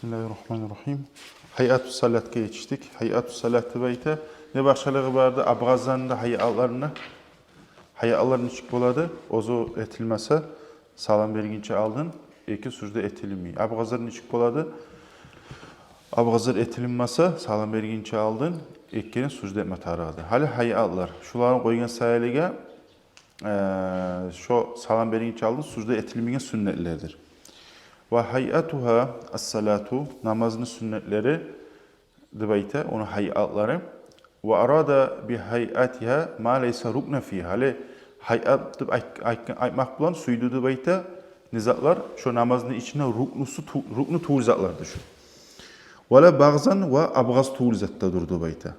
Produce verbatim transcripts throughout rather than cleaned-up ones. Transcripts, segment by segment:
Бисмиллагьи ррагьмани ррагьим. Гьайату салатгъа етишдик. Гьайату салат деп айта. Не башгъалыгъы барды абгъазланы да, гьайатланы да? Гьайатлары нечик болады? Оьзю этилмесе, салам бергинче алдын эки сужда этилинмей. Абгъазлар нечик болады? Абгъазлар этилинмесе, салам бергинче алдын экини сужда этме тарыгъы да. Гьали гьайатлар. Шуланы къойгъан саялыгъа, э, шо салам бергинче алдын сужда этилмеген сюннетлердир. Ва гьайатугьа ас-салату, намазны сюннетлери деп айта, ону гьайатлары. Ва арада би гьайатигьа ма лайса рукна фигьа. Гьали гьаят деп айт-, айт-, айтмакъ булан сюйдю деп айта не затлар, шо намазны ичинде рукнусу ту-, рукну тюгюл затларды шу. Ва ла багъзан, ва абгъаз тюгюл затдадыр деп айта.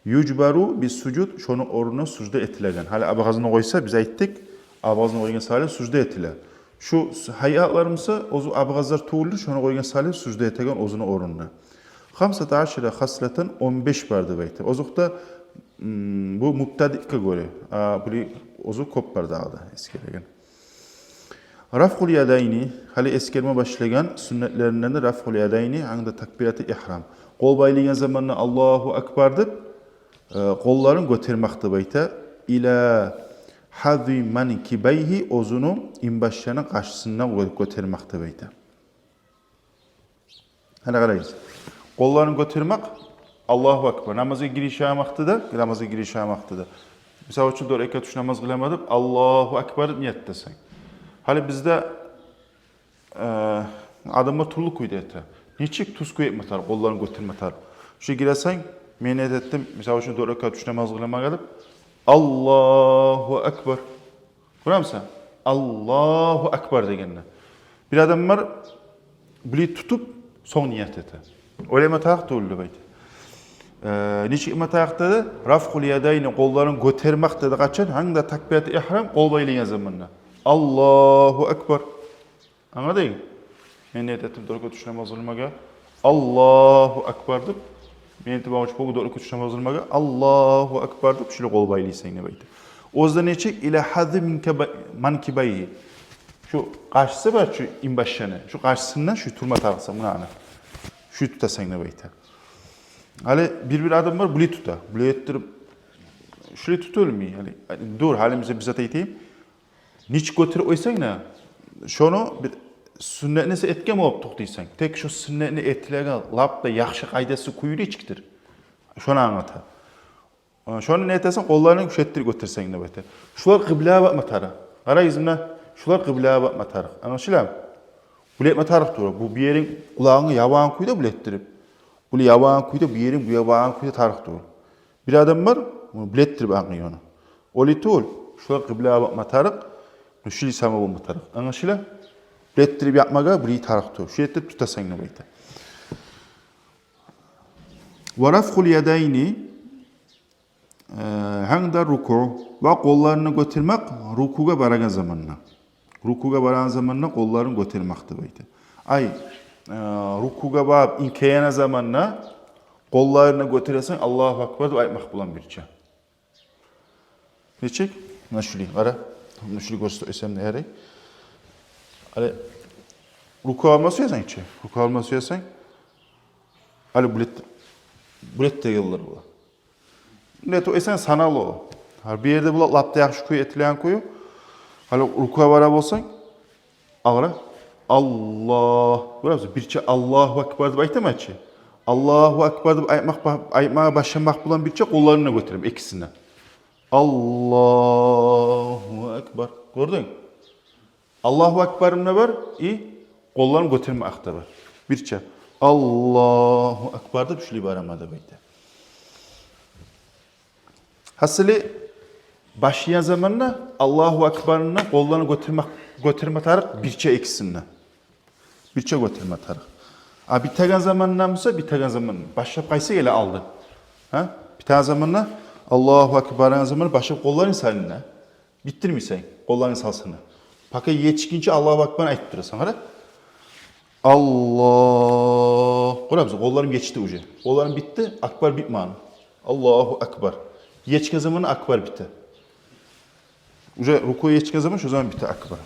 Южбару бис-сужуд, шону орнуна сужда этилеген. Гьали абгъазны къойса, биз айтдыкъ, абгъазны къойгъан саялы сужда этиле. Шу с-, гьайатлар буса, оьзю абгъазлар тюгюлдюр, шону къойгъан саялы сужда этеген оьзюню орнуна. Хамсата ашара хаслатан, он беш бар деп айта. Озокъда, м, бу мубтадиъге гёре. А, бу оьзю кёп бар дагъы да эсгереген. Рафъул ядайни, гьали эсгерме башлагъан сюннетлеринден де рафъул ядайни, гьангда такбирату игьрам. Къол байлагъан заманда Аллагьу акбар деп, э, къолларын гётермек деп айта. Ила гьазви манкибайгьи, оьзюню инбашчаны къаршысына гё-, гётермек деп айта. Гьана къарайгъыз. Къолларын гётермек, Аллагьу акбар. Намазгъа гиришеген вакътиде, намазгъа гиришеген вакътиде. Мисал учун, дёрт ракаат, уьч намаз къыламан деп, Аллагьу акбар деп ният этесен. Гьали бизде, э, адамлар тюрлю кюйде эте. Нечик тюз кюй этме тарыкъ, къолларын гётерме тарыкъ. Шу гиресен, мен ният этдим, мисал учун, дёрт ракаат, уьч намаз къыламан деп, Аллагьу акбар. Гёремисен? Аллагьу акбар дегенде. Бир адам бар, булай тутуп, сонг ният эте. Олай этме тарыкъ тюгюл деп айта. Э, нечик этме тарыкъ деди? Рафъул ядайни, къолларын гётермек деди къачан? Гьангда такбирату игьрам, къол байлагъан заманда. Аллагьу акбар. Англадынгмы? Мен ният этдим дёрт ракаат, уьч намаз къылмагъа, Аллагьу акбар деп. Мен ният этдим дёрт ракаат, уьч намаз къылмагъа, Аллагьу акбар деп, шулай къол байлайсан деп айта. Оьзю де нечик? Ила гьазви минкиба-, манкибайгьи. Шу къаршысы бар чы инбашчаны, шу къаршысында шу турма тарыкъсан, муна ана. Шу тутасан деп айта. Гьали бир-бир адам бар, булай тута. Булай этдирип, шулай тутулмай. Гьали, дюр, гьали бизге бир зат айтайым. Нечик гётерип къойсанг да, шону бир сюннетни сен этген болуп токътайсан. Тек шо сюннетни этилеген лап да яхшы къайдасы, кюю нечикдир, шону англата. Шону не этесен, къолларынгны гюч этдирип гётерсенг деп айта. Шулар къыблагъа бакъма тарыкъ. Къарайгъыз муна, шулар къыблагъа бакъма тарыкъ. Англашыламы? Булай этме тарыкъ тюгюл. Бу бир еринг къулагъынга ябагъан кюйде булай этдирип. Булай ябагъан кюйде, бир еринг бу ябагъан кюйде тарыкъ тюгюл. Бир адам бар, муну булай этдирип ангъый ону. Олай тюгюл, шулар къыблагъа бакъма тарыкъ, шулай сама болма тарыкъ. Англашыла? Булай этдирип япмагъа, булай тарыкъ тюгюл. Шу ерде тутасан деп айта. Ва рафъул ядайни, э, гьангда рукуъ, ва къолларын гётермек рукуъгъа барагъан заманда. Рукуъгъа барагъан заманда къолларын гётермек деп айта. Ай, э, рукуъгъа барып инкейген заманда къолларын гётересен, Аллагьу акбар деп айтмакъ булан бирче. Нечик? Муна шулай, къара. Муна шулай гёрсетсем де ярай. Гьали рукуъгъа барма сюесенг чи? Рукуъгъа барма сюесенг. Гьали булай эт, булай эт дегенлер бола. Булай эт, о эсен саналы о. Гьали бир ерде бола лап да яхшы кюй этилеген кюю. Гьали рукуъгъа бара болсанг, алгъа. Аллагь. Гёремисен, бирче Аллагьу акбар деп айтаман чы. Аллагьу акбар деп айтмакъ ба-, айтмагъа башламакъ булан бирче къолларын гётерем экисин де. Аллагьу акбар. Гёрдюнг? Аллагьу акбарым да бар, и къолларын гётермек де бар. Бирче Аллагьу акбар деп шулай барама деп айта. Гьасили, башлагъан заманда Аллагьу акбарында къолларын гётермек, гётерме тарыкъ бирче экисин де. Бирче гётерме тарыкъ. А битеген заманда буса, битеген заман башлап къайсы геле алды? Гьа? Битеген заманда Аллагьу акбар деген заман башлап къолларын салынды. Битдирмейсен, къолларын салсана. Пока етишгинче Аллагьу акбарны айтып турасан, къара. Аллагь. Къара, бизин къолларым етишди уже. Къолларым битди, акбар битмеген. Аллагьу акбар. Етишген заман акбар бите. Уже рукугъа етишген заман, шо заман бите акбар.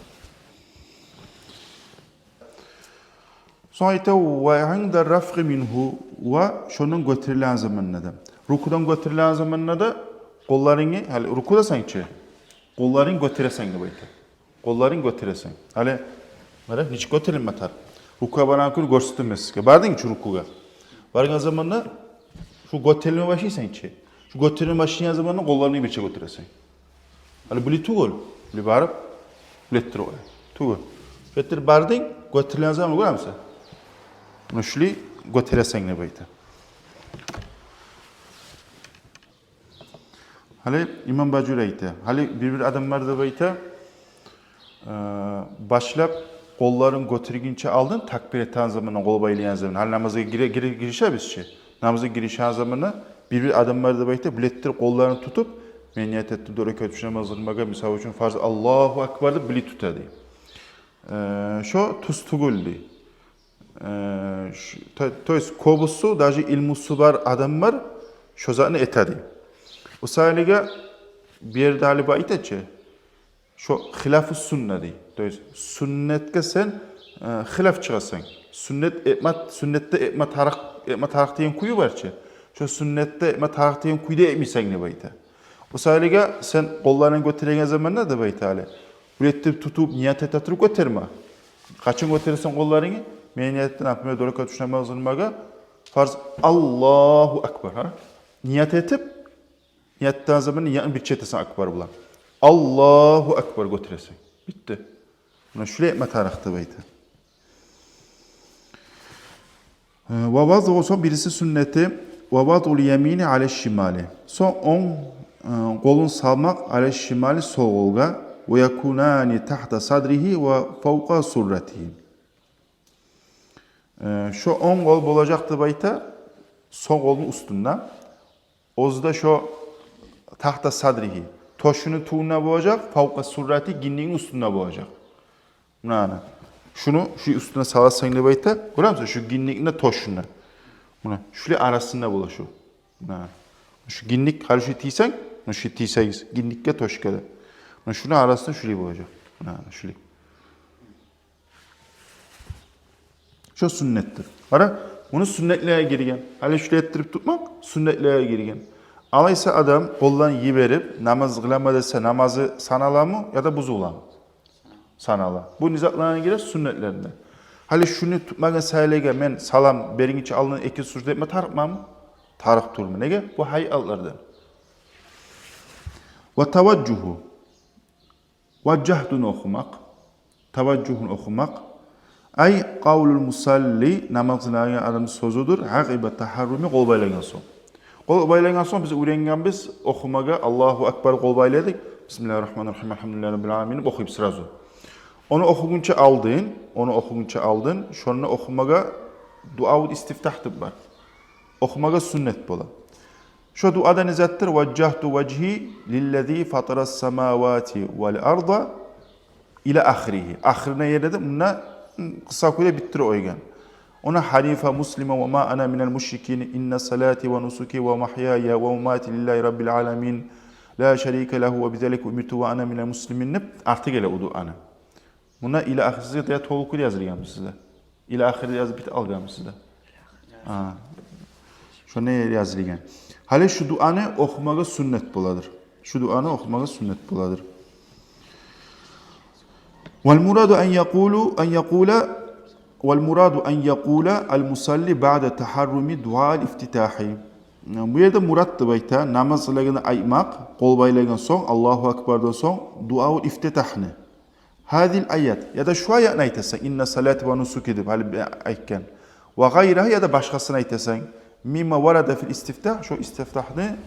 Сонг айта: «Ва инда рафгъи мингьу», ва шондан гётерилген заманда да. Рукудан гётерилген заманда да къолларынгны, гьали рукудасан чы, къолларынгны гётересен деп айта. Къолларынгны гётересен. Гьали, къара, нечик гётерилме тарыкъ. Рукугъа барагъан кюйню гёрсетдим мен сизге. Бардынг чы рукугъа. Баргъан заманда шу гётерилме башлайсан чы. Шу гётерилме башлайгъан заманда къолларынгны бирче гётересен. Гьали булай тюгюл, булай барып, булай этдир къоя. Тюгюл. Булай этдир бардынг, гётерилген заман, гёремисен? Муна шулай гётересен деп айта. Гьали имам Бажури айта. Гьали бир-бир адам бар деп айта. Э, башлап къолларын гётергинче алдын, такбир этеген заманда, къол байлайгъан заманда, гьали намазгъа гире-, гире-, гиришебиз чи. Намазгъа гиришеген заманда бир-бир адам бар деп айта, булай этдир къолларын тутуп, мен ният этдим дёрт ракат уьч намаз къылмагъа, мисал учун, фарз, Аллагьу акбар деп булай тута дей. Э, шо тюз тюгюл дей. Э, ш-, то, то есть кёбюсю, даже илмусу бар адамлар шо затны эте дей. О саялыгъа бу ерде гьали бу айта чы, шо хилафу сунна дей. То есть суннетге сен, э, хилаф чыгъасан. Суннет этме, суннетде этме тарыкъ, этме тарыкъ деген кюю бар чы. Шо суннетде этме тарыкъ деген кюйде этмейсен деп айта. О саялыгъа сен къолларынгны гётереген заманда деп айта гьали, булай этдир тутуп, ният эте туруп гётерме. Къачан гётересен къолларынгны? Мен ният этдим, например, дёрт ракат уьч намаз къылмагъа, фарз, Аллагьу акбар, гьа? Ният этип, ният этеген заманда ниятны бирче этесен акбар булан. Аллагьу акбар гётересен. Битди. Муна шулай этме тарыкъ деп айта. Э, ва вазъу, сонг бириси суннети, ва вазъул ямини ала шимали. Сонг онг, э, къолун салмакъ ала шимали, сол къолгъа, ва якунани тахта садригьи ва фавкъа сурратигьи. Э, шо онг къол болажакъ деп айта сол къолну уьстюнде. Оьзю де шо тахта садригьи, тёшюню тюбюнде болажакъ, фавкъа суррати, гиндикни уьстюнде болажакъ. Муна, ана. Шуну шу уьстюне саласан деп айта. Гёремисен, шу гиндикни тёшюнде. Муна, шулай арасында бола шу. Муна, ана. Шу гиндик, гьали шу тийсенг, муна шу тийсегиз, гиндикге, тёшге де. Муна шуну арасында шулай болажакъ. Муна, ана, шулай. Шо суннетдир. Къара, муну суннетлеге гирген. Гьали шулай этдирип тутмакъ суннетлеге гирген. Алайса адам къолларын йиберип, намаз къыламан десе, намазы саналамы яда бузуламы? Санала. Бу не затлагъа гире? Суннетлеге. Гьали шуну тутмагъа сайлайгъа мен салам бергинче алдын эки сужда этме тарыкъманмы? Тарыкъ тюгюлмю. Неге? Бу гьайатлардан. Ва таважжугьу. Важжагьтуну охумакъ, таважжугьун охумакъ. Ай, къавлул мусалли, намаз къылагъан адамны сёзюдюр, акъиба тагьарруми, къол байлагъан сонг. Къол байлагъан сонг биз уьйренгенбиз охумагъа, Аллагьу акбар, къол байладыкъ, бисмиллагьир рагьманир рагьим, альгьамдулиллагьи раббил аламин деп охуйбуз сразу. Ону охугъунча алдын, ону охугъунча алдын, шонда охумагъа дуавул истифтагь деп бар. Охумагъа суннет бола. Шо дуада не затдыр? Важжагьту важгьи лиллази фатарас самавати вал арда ила ахиригьи. Ахырына ерде де мунда къысгъа кюйде битдирип къойгъан. Онда хьанифа муслима ва ма ана минал мушрикин, инна салати ва нусуки ва махьяя ва мамати лиллагьи раббил аламин, ла шарика лагьу ва бизалика умирту ва ана минал муслимин деп арты геле о дуаны. Мунда ила ахиригьи де толу кюйде язылгъанмы сизде? Ила ахиригьи язып битип алгъанмы сизде? Гьа. Шонда язылгъан. Гьали шу дуаны охумагъа суннет боладыр. Шу дуаны охумагъа суннет боладыр. Вал мураду ан якъулу, ан якъула, вал мураду ан якъула ал мусалли баъда тагьарруми дуаал ифтитагьи. Бу ерде мурат деп айта, намаз къылагъанда айтмакъ, къол байлагъан сонг, Аллагьу акбардан сонг, дуаул ифтитагьны. Гьазигьил аят, яда шу аятны айтасан, инна салати ва нусуки деп гьали бе-, айтгъан. Ва гъайрагьа, яда башгъасын айтасан. Мимма варада фил истифтагь, шо истифтагьны,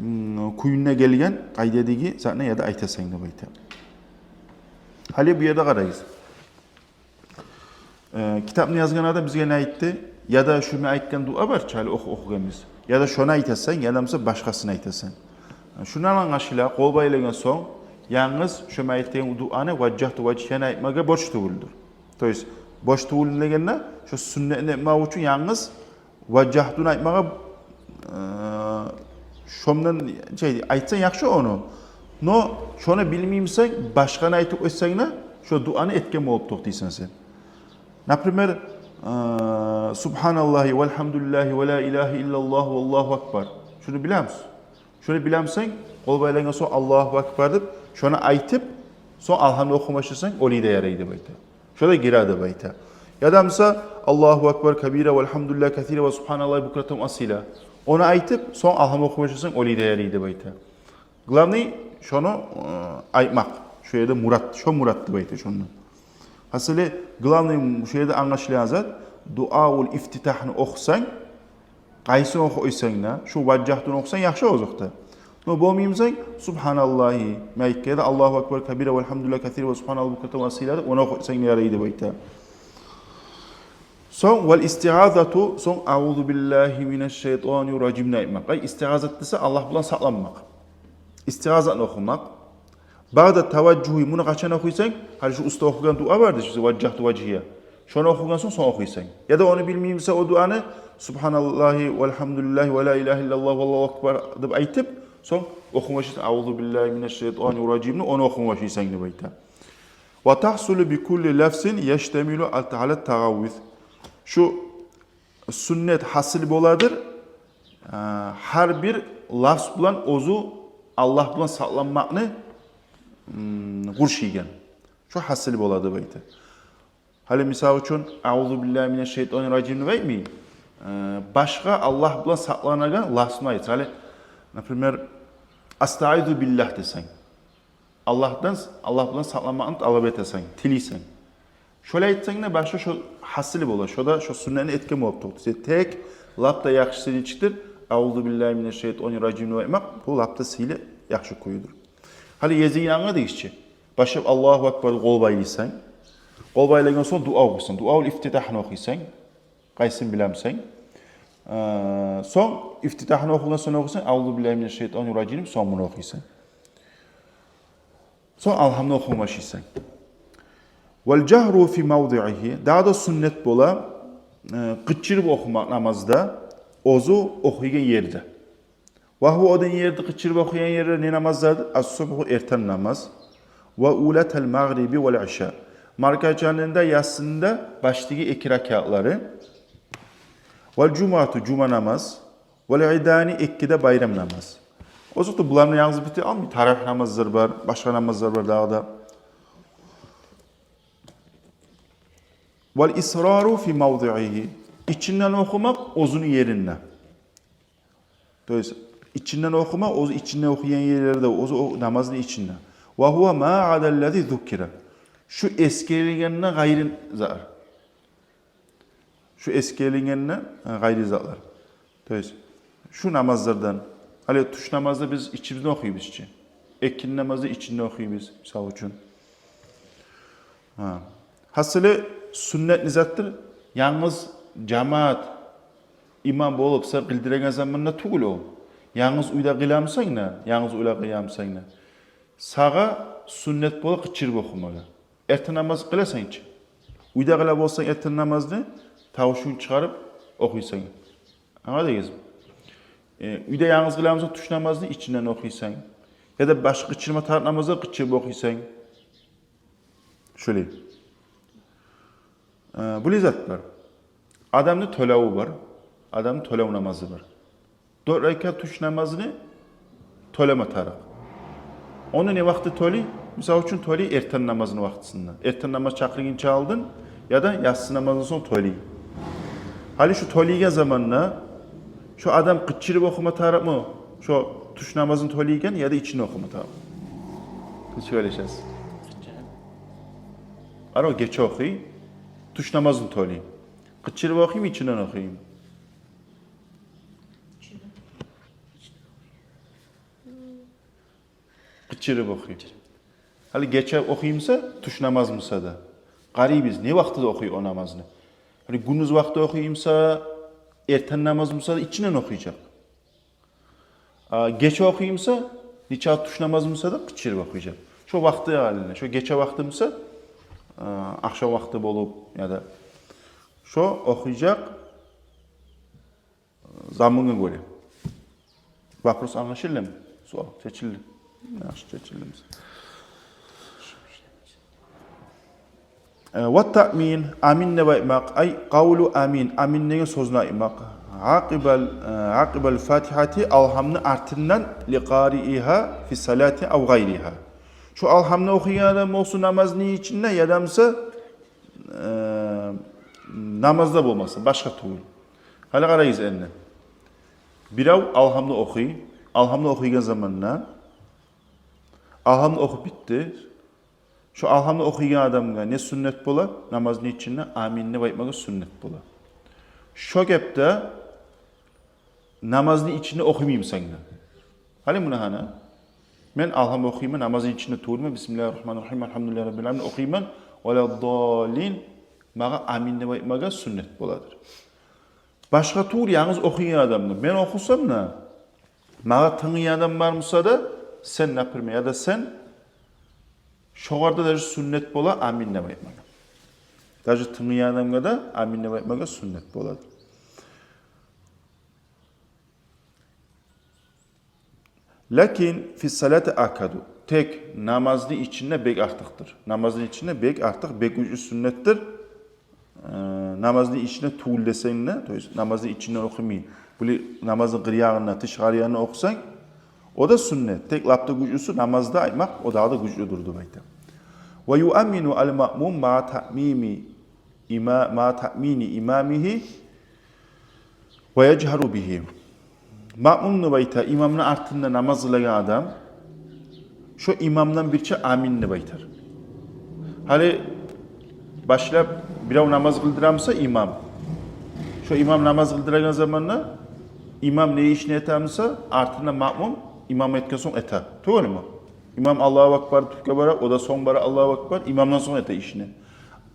м, кюйюнде гелген къайдадагъы затны яда айтасан деп айта. Гьали бу ерде къарагъыз. Э, китапны язгъан адам бизге не айтды? Яда шу мен айтгъан дуа бар чы, гьали оху-, охугъан биз. Яда шону айтасан, яда буса башгъасын айтасан. Шундан англашыла, къол байлагъан сонг, янгыз шу мен айтгъан дуаны важжагьту важгьияны айтмагъа борч тюгюлдюр. То есть, борч тюгюл дегенде, шу суннетни этмек учун янгыз важжагьтуну айтмагъа, э, шондан, шей, айтсанг яхшы ону. Но шону билмеймисен, башгъаны айтып къойсанг да, шо дуаны этген болуп токътайсан сен. Например, Э, «Субгьаналлагьи валгьамдулиллагьи ва ла илагьа иллаллагьу валлагьу акбар». Шуну билемисиз? Шуну билемисен, къол байлангъан сонг «Аллагьу акбар» деп, шону айтып, сонг «Алгьамду» охума башласанг, олай да ярай деп айта. Шо да гире деп айта. Яда буса «Аллагьу акбар кабира валгьамдулиллагьи касира ва субгьаналлагьи букратан ва асила». Ону айтып, сонг «Алгьамду» охума башласанг, олай да ярай деп айта. Главный шону, э, айтмакъ. Шо ерде мурат, шо мурат деп айта шону. Гьасили, главный шо ерде англашылагъан зат, дуаул ифтитагьны охусанг, къайсын охуйсанг да, шо «Важжагьтуну» охусанг яхшы озокъда. Но болмаймысан, «Субгьаналлагьи» майккеде, «Аллагьу акбар кабира валгьамдулиллагьи касира ва субгьаналлагьи букратан ва асила» деп, ону охусанг да ярай деп айта. Сонг «вал истигьазату», сонг «Агъузу биллагьи минаш шайтанир ражим» деп айтмакъ. Ай, истигьазат десе, Аллагь булан сакъланмакъ. Истигьазатны охумакъ. «Баъда таважжугьи», муну къачан охуйсанг? Гьали шу уьстде охугъан дуа бар дей, «Важжагьту важгьия». Шону охугъан сонг, сонг охуйсанг. Яда ону билмеймисан о дуаны, «Субгьаналлагьи валгьамдулиллагьи ва ла илагьа иллаллагьу валлагьу акбар» деп айтып, сонг охума башлайсан «Агъузу биллагьи минаш шайтанир ражим»ни, ону охума башлайсан деп айта. «Ва тагьсулу би кулли лафзин яштамилу ала тагъаввуз». Шу суннат гьасил боладыр, э, гьар бир лафз булан оьзю Аллагь булан сакъланмакъны, м, къуршайгъан. Шо гьасил бола деп айта. Гьали, мисал учун, «Агъузу биллагьи минаш шайтанир ражим» деп айтмай, э, башгъа Аллагь булан сакъланагъан лафзны айт. Гьали, например, «Астаизу биллагь» десенг, Аллагьдан, Аллагь булан сакъланмакъны талап этесен, тилейсен. Шолай айтсанг да, башы шо гьасили бола, шо да шо суннаны этген болуп тура. Сен тек лап да яхшысы нечикдир? «Агъузу биллагьи минаш шайтанир ражим» деп айтмакъ, бу лап да сыйлы, яхшы кююдюр. Гьали езин янгы дейгизчи. Башлап «Аллагьу акбар» деп къол байлайсан. Къол байлагъан сонг дуа охуйсан. Дуаул ифтитагьны охуйсан. Къайсын билемисен. Э, сонг ифтитагьны охугъан сонг охуйсан «Агъузу биллагьи минаш шайтанир ражим», сонг муну охуйсан. Сонг «Алгьамду» охума башлайсан. «Вал жагьру фи мавдигьигьи». Дагъы да суннат бола, э, къычырып охумакъ намазда, оьзю охуйгъан ерде. «Ва гьува», о да не ерде къычырып охуйгъан ерлер, не намазлардыр? «Ас-субгьу», эртен намаз. «Ва улатал магъриби вал иша». Маркачаны да, яссын да баштагъы эки ракатлары. «Вал жумуату», жума намаз. «Вал идани», эки де байрам намаз. Озокъда, буланы янгыз битирип болмай, таравигь намазлар бар, башгъа намазлар бар дагъы да. «Вал исрару фи мавдигьигьи». Ичинден охумакъ оьзюню еринде. То есть, ичинден охумакъ, оьзю ичинде охуйгъан ерлерде, оьзю о намазны ичинде. «Ва гьува ма адаллази зукира». Шу эсгерилгенден къайры затлар. Шу эсгерилгенден, э, къайры затлар. То есть, шу намазлардан, гьали тюш намазда биз ичибизден охуйбуз чы. Экинни намазда ичинде охуйбуз, мисал учун. Гьа. Гьасили, суннат не затдыр? Янгыз жамаат имам болуп сен къылдырагъан заманда тюгюл о. Янгыз уьйде къыламысан да, янгыз уьйде къыламысан да, сагъа суннат бола къычырып охумагъа. Эртен намаз къыласан чы. Уьйде къыла болсанг эртен намазны, тавушунг чыгъарып охуйсан. Англадыгъызмы? Э, уьйде янгыз къыламысан тюш намазны, ичинден охуйсан. Яда башгъа къычырма тарыкъ намазда къычырып охуйсан. Шолай. Э, булай зат бар. Адамны тёлеви бар. Адамны тёлев намазы бар. Дёрт ракат тюш намазны тёлеме тарыкъ. Ону не вакъти тёлей? Мисал учун, тёлей эртен намазны вакътисинде. Эртен намаз чакъыргъынча алдын яда яссы намаздан сонг тёлей. Гьали шу тёлейген заманда шу адам къычырып охума тарыкъмы? Шу тюш намазны тёлейген яда ичинде охума тарыкъ? Нечик ойлашасыз? Ара гече охуй, тюш намазны тёлей. Къычырып охуйму, ичинден охуйму? Къычырып охуй. Гьали гече охуй буса, тюш намаз буса да, къарайбыз, не вакътиде охуй о намазны. Гьали гюндюз вакъти охуй буса, эртен намаз буса да, ичинден охуйчакъ. А гече охуй буса, нечакъы тюш намаз буса да, къычырып охуйчакъ. Шо вакъти гьалинде, шо гече вакъти буса, а, ахшам вакъти болуп, яда шо охуйчакъ. Замангъа гёре. Вопрос англашылдымы? Суал чечилди. Яхшы, чечилди. Э, ва таъмин, амин деп айтмакъ, ай, къавлу амин, амин деген сёзню айтмакъ. Акъибал, э, акъибал фатихати, алгьамны артындан, ли къариигьа фи салати ав гъайригьа. Шо алгьамны охуйгъан адам болсун намазны ичинде, яда буса, э, намазда болмаса, башгъа тюгюл. Гьали къарайгъыз энни. Бирев алгьамны охуй, алгьамны охуйгъан заманда, алгьамны охуп битди. Шо алгьамны охуйгъан адамгъа не сюннет бола? Намазны ичинде амин деп айтмагъа сюннет бола. Шо гепде намазны ичинде охумаймысан да. Гьали муна гьана. Мен алгьам охуйман, намазны ичинде тюгюлмен, бисмиллагьи ррагьмани ррагьим, альгьамдулиллагьи раббил аламин охуйман, ва ла даллин, магъа амин деп айтмагъа сюннет боладыр. Башгъа тюгюл, янгыз охуйгъан адамны. Мен охусам да, магъа тынглагъан адам бар буса да, сен, например, яда сен, шогъар да даже сюннет бола амин деп айтмагъа. Даже тынглагъан адамгъа да амин деп айтмагъа сюннет боладыр. Лакин фи салати акаду. Тек намазны ичинде бек артыкъдыр. Намазны ичинде бек артыкъ, бек уьчю сюннетдир. Э, намазны ичинде тюгюл десенг де, то есть намазны ичинде охумай, булай намазны къырыягъында, тышгъары янында охусанг, о да сюннет. Тек лап да гючлюсю намазда айтмакъ, о дагъы да гючлюдюр деп айта. Ва юаммину аль маъмум ма таъмими има-, ма таъмини имамигьи ва яжгьару бигьи. Маъмум деп айта, имамны артында намаз къылагъан адам, шо имамдан бирче амин деп айтар. Гьали башлап бирев намаз къылдыра буса имам, шо имам намаз къылдырагъан заманда имам не ишни эте буса, артында маъмум имам этген сонг эте. Тюгюлмю? Имам Аллагьу акбар тюпге бара, о да сонг бара Аллагьу акбар, имамдан сонг эте ишни.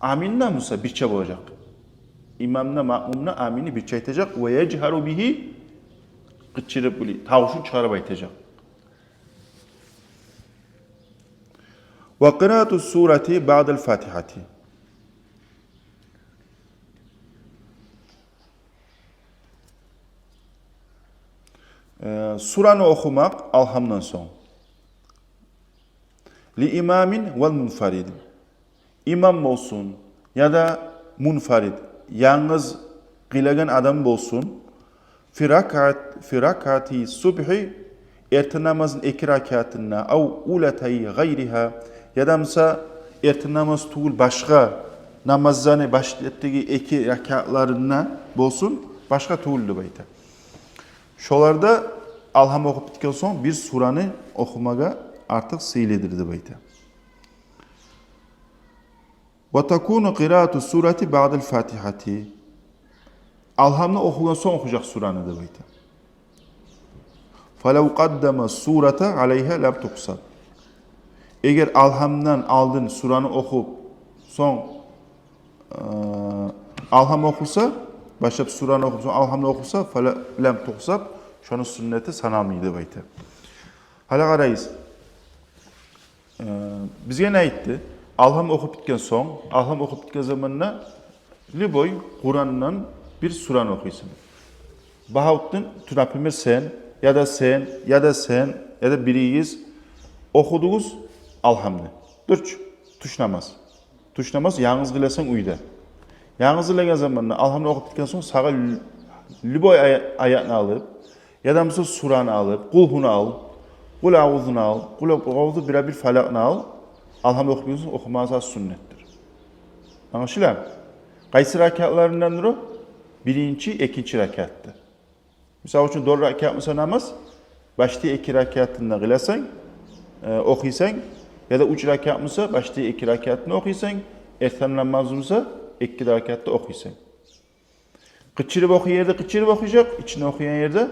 Амин де буса бирче болажакъ. Имам да, маъмум да аминни бирче айтажакъ. Ва яжгьару бигьи, къычырып, булай тавушун чыгъарып айтажакъ. Ва къираату сурати баъдаль фатихати. Э, сураны охумакъ алгьамдан сонг. Ли имамин валь мунфаридин. Имам болсун, яда мунфарид, янгыз къылагъан адам болсун, фи ракаат-, фи ракаати субгьи, эртен намазны эки ракаатында, ав улатай гъайригьа, яда буса эртен намаз тюгюл башгъа намазланы башлапдагъы эки ракаатларында болсун, башгъа тюгюл деп айта. Шоларда алгьам охуп битген сонг бир сураны охумагъа артыкъ сыйлыдыр деп айта. Ва такуну къираату сурати баъдаль фатихати. Алгьамны охугъан сонг охужакъ сураны деп айта. Фалав къаддама сурата алайгьа лам тухсаб. Эгер алгьамдан алдын сураны охуп, сонг, э, алгьам охуса, башлап сураны охуп, сонг алгьамны охуса, фала-, лам тухсаб, шону сюннети саналмай деп айта. Гьали къарайгъыз. Э, бизге не айтды? Алгьам охуп битген сонг, алгьам охуп битген заманда любой Къурандан бир сураны охуйсан. Багьавутдин, ту, например, сен, яда сен, яда сен, яда биригиз охудугъуз алгьамны. Дюр чю, тюш намаз. Тюш намаз янгыз къыласан уьйде. Янгыз къылагъан заманда алгьамны охуп битген сонг сагъа лю-, любой ая-, аятны алып, яда буса сураны алып, Къулгьуну ал, Къул агъузуну ал, Къул агъузу бирабир фалакъны ал, алгьам охуп битген сонг охумагъа сагъа сюннетдир. Англашыламы? Къайсы ракаатларындандыр о? Биринчи, экинчи ракаатда. Мисал учун, дёрт ракаат буса намаз, башдагъы эки ракаатын да къыласан, э, охуйсан, яда уьч ракаат буса, башдагъы эки ракаатын охуйсан, эртен намаз буса, эки ракаатны охуйсан. Къычырып охуйгъан ерде къычырып охуйжакъ, ичинде охуйгъан ерде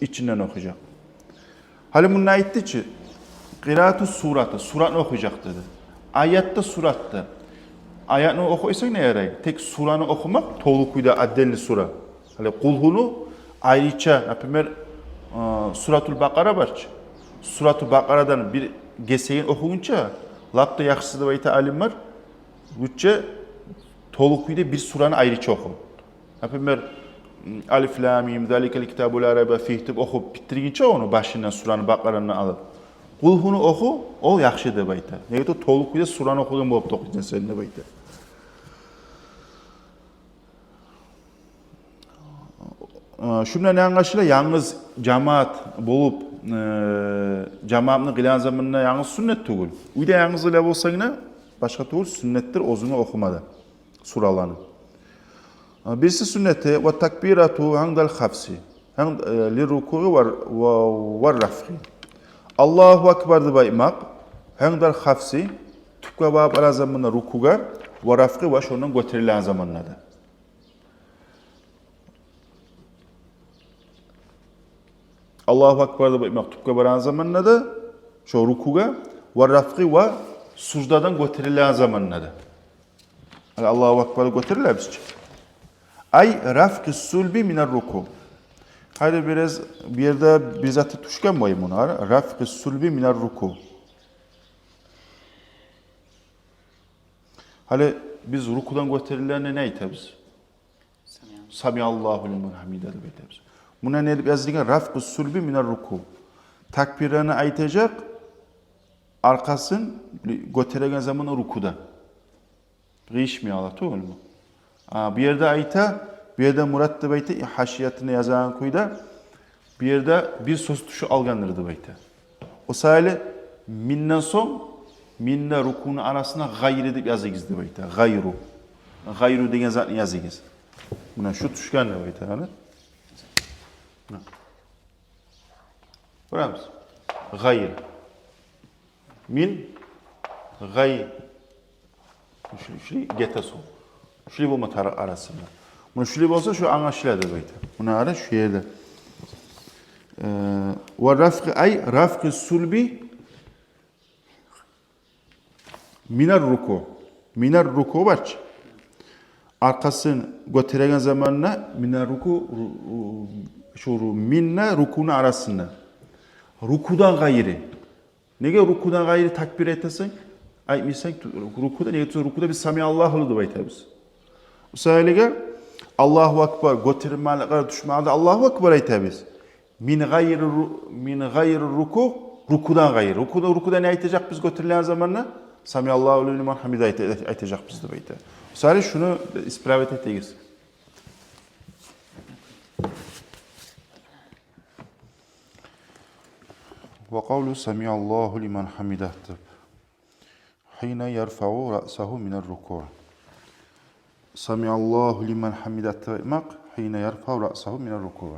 ичинден охуйжакъ. Гьали мунда айтды чы, къираату сураты, суратны охуйжакъ деди. Аятда, суратда. Аятны охуйсанг да ярай, тек сураны охумакъ, толу кюйде отдельный сура. Гьали Къулгьуну айрыча, например, э, Суратул Бакъара бар чы. Суратул Бакъарадан бир гесегин охугъунча, лап да яхшысы деп айта алимлер, лучше толу кюйде бир сураны айрыча оху. Например, Алиф лам мим, заликаль китабу ла райба фигь деп охуп битдиргинче ону башындан, сураны Бакъарадан алып, Къулгьуну оху, ол яхшы деп айта. Неге де толу кюйде сураны охугъан болуп да охуйсан сен деп айта. Э, шу булан янгыз ила, янгыз жамаат болуп, э, жамаатны къылагъан заманда янгыз сюннет тюгюл. Уьйде янгыз ила болсанг да, башгъа тюгюл, сюннетдир оьзюнг охума да сураланы. Э, бириси сюннети: «Ва такбирату гьиндал хафзи, гьин-, э, лиррукуи ва, ва, ва рафгъи». «Аллагьу акбар» деп айтмакъ, гьиндал хафзи, тюпге барып барагъан заманда рукугъа, ва рафгъи, ва шондан гётерилеген заманда да. «Аллагьу акбар» деп айтмакъ тюпге барагъан заманда да, шо рукугъа, «ва рафгъи», ва суждадан гётерилеген заманда да. Гьали «Аллагьу акбар» гётерилебиз чи. «Ай рафгъи сулби минар руку». Гьали бираз, бу ерде бир заты тюшген бай муна, «рафгъи сулби минар руку». Гьали биз рукудан гётерилгенде не айтабыз? «Самиаллагьу лиман гьамида» деп айтабыз. Муна не деп язылгъан? «Рафгъу сулби минар руку». Такбирлени айтажакъ аркъасын гётереген заманда рукуда. Къыйышмай ала тюгюлмю? А, бу ерде айта, бу ерде мурат деп айта, э, гьашиятына язгъан кюйде, бу ерде бир сёз тюшюп къалгъандыр деп айта. О саялы «миннан» сонг, «минна» рукуну арасына «гъайри» деп языгъыз деп айта. «Гъайру». «Гъайру» деген затны языгъыз. Муна шу тюшген деп айта, гьали. Муна. Гёремиз. «Гъайр». «Мин», «гъай». Шулай, шулай гете сонг. Шулай болма тарыкъ арасында. Муна шулай болса, шу англашыла деп айта. Муна къара шу ерде. Э, «ва рафгъи», ай рафгъи сулби минар руку. Минар руку бар чы. Аркъасын гётереген заманда минар руку, ру-, ру-, шу ру-, «минна» рукуну арасында. Рукудан гъайри. Неге рукудан гъайри такбир айтасан? Айтмайсан ту-, рукуда, неге ту-, рукуда биз «Самиаллагьу» деп айтабыз. О саялы «Аллагьу акбар» гётермекликге тюшмекликде «Аллагьу акбар» айтабыз. «Мин гъайри ру-, мин гъайри руку», рукудан гъайри. Рукуда, рукуда не айтажакъ биз гётерилген заманда? «Самиаллагьу лиман гьамида» айта-, айтажакъ биз деп айта. О саялы шуну исправить этигиз. «Ва къавлу самиаллагьу лиман гьамида» деп. «Гьина ярфагъу раъсагьу минар руку». «Самиаллагьу лиман гьамида» деп айтмакъ, «гьина ярфагъу раъсагьу минар руку».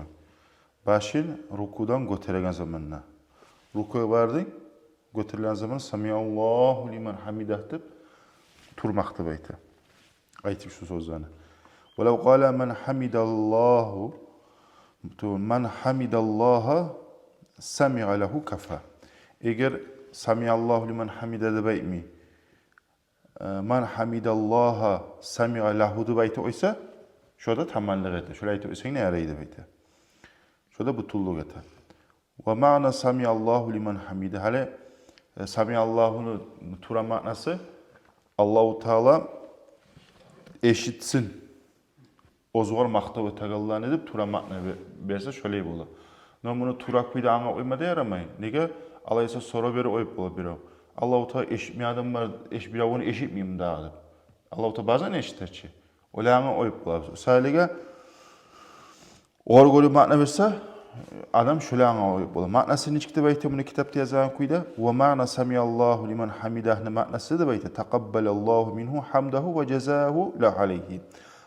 Башын рукудан гётереген заманда. Рукугъа бардынг, гётерилген заман «Самиаллагьу лиман гьамида» деп турмакъ деп айта. Айтып шу сёзлени. «Ва лав къала ман гьамидаллагьу, ту, ман гьамидаллагьа самиа лагьу кафа». Эгер «Самиаллагьу лиман гьамида» деп айтмай, э, «ман гьамидаллагьа самиа лагьу» деп айта къойса, шо да таманлыкъ эте. Шолай айтып къойсанг да ярай деп айта. Шо да бютюнлюк эте. «Ва маъна самиаллагьу лиман гьамида». Гьали, э, «Самиаллагьу»ну тувра маънасы Аллагьу Таала эшитсин оьзюгер макътав этегенлени деп тувра маъна бе-, берсе, шолай бола. Но муну тувра кюйде англап къойма да ярамай. Неге? Алайса сорав берип къоюп бола бирев. Аллагьу Таала эшитмей адам бар, эш-, биревню эшитмейми дагъы деп. Аллагьу Таала базан эшите чи. Олай англап къоюп болабыз. О саялы огъар гёре маъна берсе, адам шолай англап къоюп бола. Маънасы нечик деп айта муну китапда язгъан кюйде? «Ва маъна самиаллагьу лиман гьамидагьны» маънасы деп айта: «Такъаббалаллагьу мингьу гьамдагьу ва жазагьу лагьу алайгьи».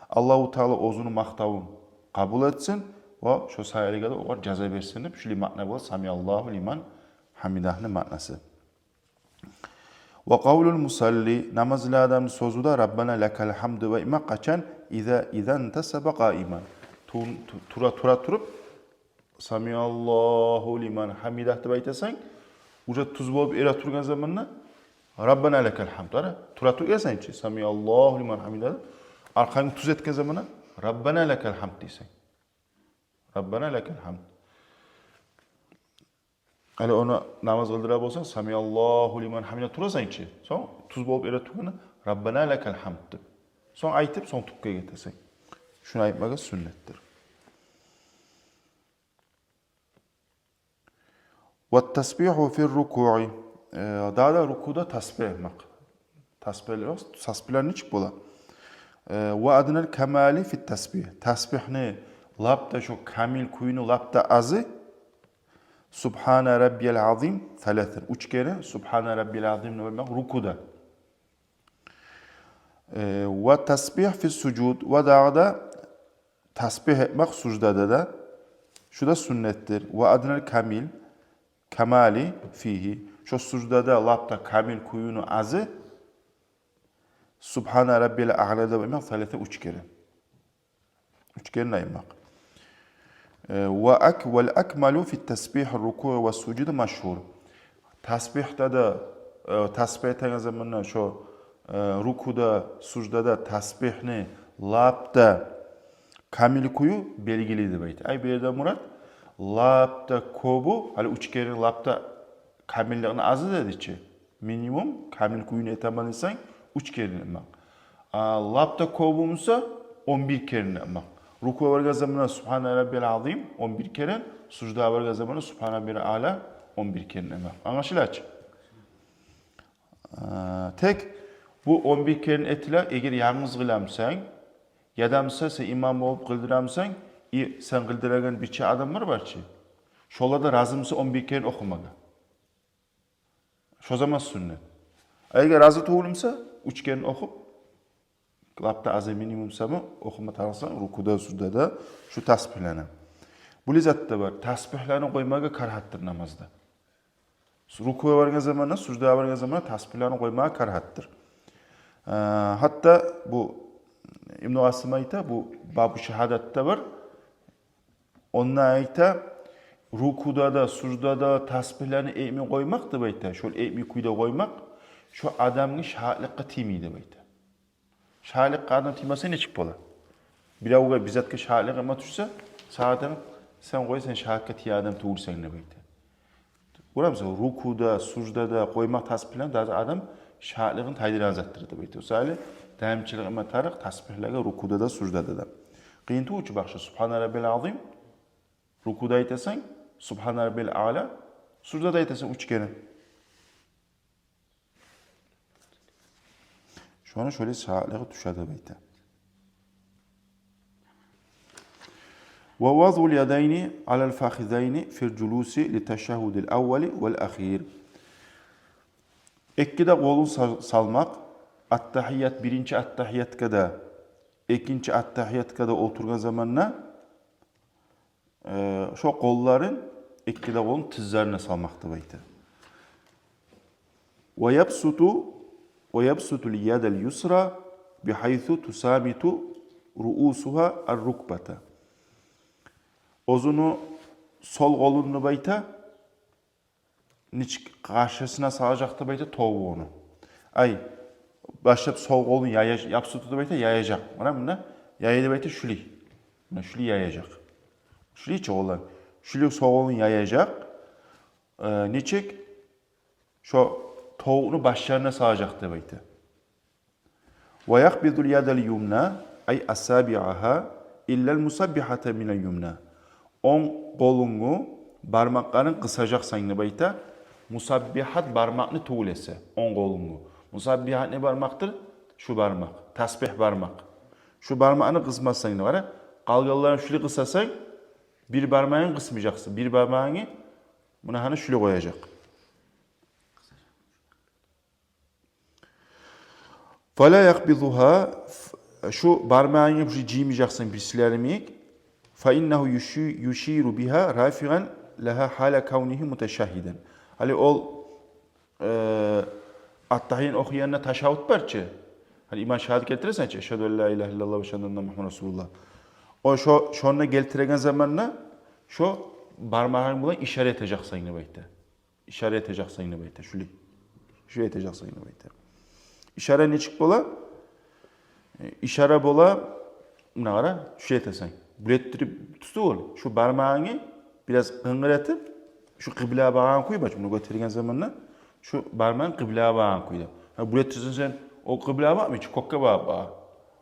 Аллагьу Таала оьзюню макътавун къабул этсин ва шо саялы огъар жаза берсин деп, шулай маъна бола «Самиаллагьу лиман гьамидагьны» маънасы. «Ва къавлул мусалли», намаз къылагъан адамны сёзю де: «Раббана лакал гьамд» деп айтмакъ къачан? «Иза, иза интасаба къаиман». Ту-, ту-, тура, тура туруп, «Самиаллагьу лиман гьамидагь» деп айтасан, уже тюз болуп эретургъан заманда «Раббана лакал гьамд». Ара, тура тургъансан чы, «Самиаллагьу лиман гьамидагь» деп, аркъангны тюз этген заманда «Раббана лакал гьамд» дейсен. «Раббана лакал гьамд». Гьали ону намаз къылдыра болсанг, «Самиаллагьу лиман гьамидагь» турасан чы. Сонг тюз болуп эретургъанда «Раббана лакал гьамд» деп. Сонг айтып, сонг тюпге гетесен. Шуну айтмагъа сюннетдир. «Ва тасбигьу фир рукуи». Э, дагъы да рукуда тасбигь этмек. Тасбигьлер, тасбигьлер нечик бола? Э, «ва аднал камали фит тасбигь». Тасбигьни Лап да шо камил кююню лап да азы. Субгьана раббиял азим саласан. Уьч керен Субгьана раббиял азимни айтмакъ рукуда. Э, ва тасбигь фи сужуд, ва дагъы да тасбигь этмек суждада да. Шу да суннетдир. Ва аднал камил, камали фигьи. Шо суждада лап да камил кююню азы Субгьана раббиял аъла деп айтмакъ саласан уьч керен. Уьч керен айтмакъ. Э, ва ак-, вал акмалу фи тасбигь рукуъ ва сужуд машгьур. Тасбигьда да, э, тасбигь этеген заманда шо, э, рукуда, суждада тасбигьни лап да камил кюю белгили деп айта. Ай, бу ерде мурат лап да кёбю, гьали уьч керен лап да камилликни азы деди чи. Минимум камил кююню этемен десенг, уьч керен этмек. А лап да кёбю буса, он бир керен этмек. Рукугъа баргъан заманда Субгьана раббиял азим он бир керен, суждагъа баргъан заманда Субгьана раббиял аъла он бир керен этмек. Англашыла чы? А, тек бу он бир керен этиле, эгер янгыз къыламсанг, яда буса сен имам болуп къылдырамсанг, и сен къылдырагъан бирче адамлар бар чы. Шолар да рази буса он бир керен охумагъа. Шо заман суннат. А эгер рази тюгюл буса, уьч керен охуп, лап да азы минимум сама охума тарыкъсан рукуда, суждада шу тасбигьлени. Булай зат да бар. Тасбигьлени къоймагъа карагьатдыр намазда. Рукугъа баргъан заманда, суждагъа баргъан заманда тасбигьлени къоймагъа карагьатдыр. Э, гьатта бу Ибну Асим айта, бу бабу шагьадатда бар. Онда айта, рукуда да, суждада да тасбигьлени этмей къоймакъ деп айта, шол этмей кюйде къоймакъ, шо адамгъа шагьатлыкъгъа тиймей деп айта. Шагьатлыкъгъа адам тиймесе нечик бола? Биревге, бир затгъа шагьатлыкъ этме тюшсе, сагъа адам, сен къой, сен шагьатлыкъгъа тиеген адам тюгюлсен деп айта. Гёремисиз, рукуда, суждада къоймакъ тасбигьлени, даже адам шагьатлыгъын тайдырагъан затдыр деп айта. О саялы даимчилик этме тарыкъ тасбигьлеге рукуда да, суждада да. Къыйын тюгюл чю башгъа, Субгьана раббиял азим рукуда айтасан, Субгьана раббиял аъла суждада айтасан уьч керен. Шону шолай шагьатлыгъы тюше деп айта. Ва вазъул ядайни алал фахизайни фил жулуси лит ташагьгьудил аввали вал ахир. Эки де къолун сал-, салмакъ аттагьият, биринчи аттагьиятгъа да, экинчи аттагьиятгъа да олтургъан заманда, э, шо къолларын, эки де къолун тизлерине салмакъ деп айта. Ва ябсуту, ва ябсутул ядал юсра бигьайсу тусамиту руусугьа ар-рукбата. Оьзюню сол къолун деп айта, ничик къаршысына салажакъ деп айта тобугъуну. Ай, башлап сол къолун яя-, ябсуту деп айта, яяжакъ. Муна, муна, яя деп айта шулай. Муна шулай яяжакъ. Шулай чы олар. Шулай сол къолун яяжакъ. Э, ничик? Шо тобукъну башларына салажакъ деп айта. Ва якъбидул ядал юмна, ай асабигьагьа, иллал мусаббигьата минал юмна. Онг къолунгну бармакъларын къысажакъсан деп айта. Мусаббигьат бармакъны тюгюл эсе, онг къолунгну. Мусаббигьат не бармакъдыр? Шу бармакъ, тасбигь бармакъ. Шу бармакъны къысмасан деп, къара. Къалгъанларын шулай къысасан, бир бармагъынгны къысмажакъсан. Бир бармагъынгны муна гьана шулай къояжакъ. Фала якъбидугьа, шу бармагъынгны бир жыймажакъсан бирсилер йимик. Фа иннагьу юши-, юширу бигьа рафигъан лагьа гьала кавнигьи муташагьгьидан. Гьали ол, э, аттагьиятны охуйгъанда ташагьгьут бар чы. Гьали иман шагьадат гелтиресен чи, ашгьаду ан ла илагьа иллаллагь ва ашгьаду анна Мугьаммадан расулуллагь. О шо, шону гелтиреген заманда шо бармагъынг булан ишара этежексен деп айта. Ишара этежексен деп айта, шулай. Шулай этежексен деп айта. Ишара нечик бола? Э, ишара бола, муна къара, шулай этесен. Булай этдирип тутуп ал. Шу бармагъынгны бираз къынгыр этип, шу къыблагъа багъан кюй, бакъ, муну гётерген заманда шу бармагъынг къыблагъа багъан кюйде. Гьа, булай этсенг сен, о къыблагъа бакъмай чы, кёкге багъып багъа.